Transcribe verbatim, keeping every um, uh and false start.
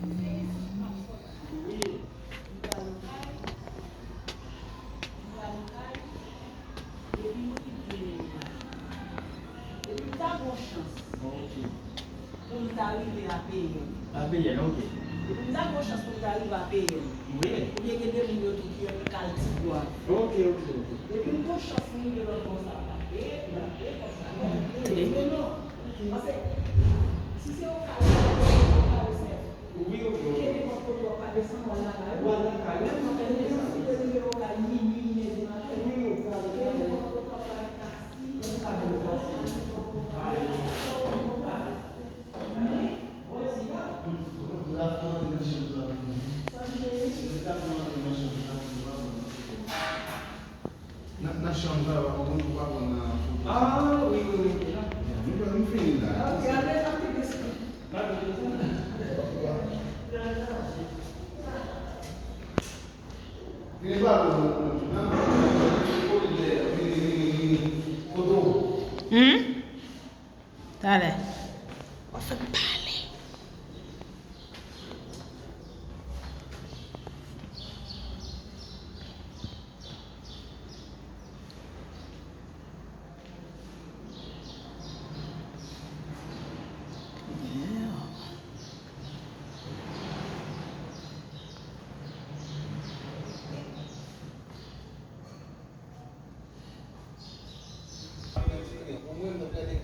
Wi. M pral nan kay. M pral nan kay. Epi m rive. Epi m ta gon chans. Ok. Pou m ta rive a Peyèn. A Peyèn, ok. Epi m ta gon chans pou m ta rive a Peyèn. Wi. Oubyen gen de moun yo tou ki ap kal Tigwa. Ok, ok, ok. Epi m gon chans pou m rive lòt bò sa, m ap peye, m ap peye kòb sa. Epi non. Paske si se Okayè, Okayè, Wi, wi, wi. Ke nenpòt kote w ap ka desann, w al lakay ou. W al lakay ou, men mwen fè sa. Ou rive Okayè minui, inè di maten. Wi, wi, w al lakay ou. Ke nenpòt kote w ap ka taksi, w al lakay ou. Men, w al lakay ou. Sa ki cheri? Nan, nan chanm sa, pa konprann, ou pa konn nan foto sa. Ah, wi, wi, wi, la. Nou, nou fini la. Ah, gade, sa te desann. Vini pa bon, non, non, non. Vini, vini, vini. Foto. Hmm? Talè. W ap fè m pale.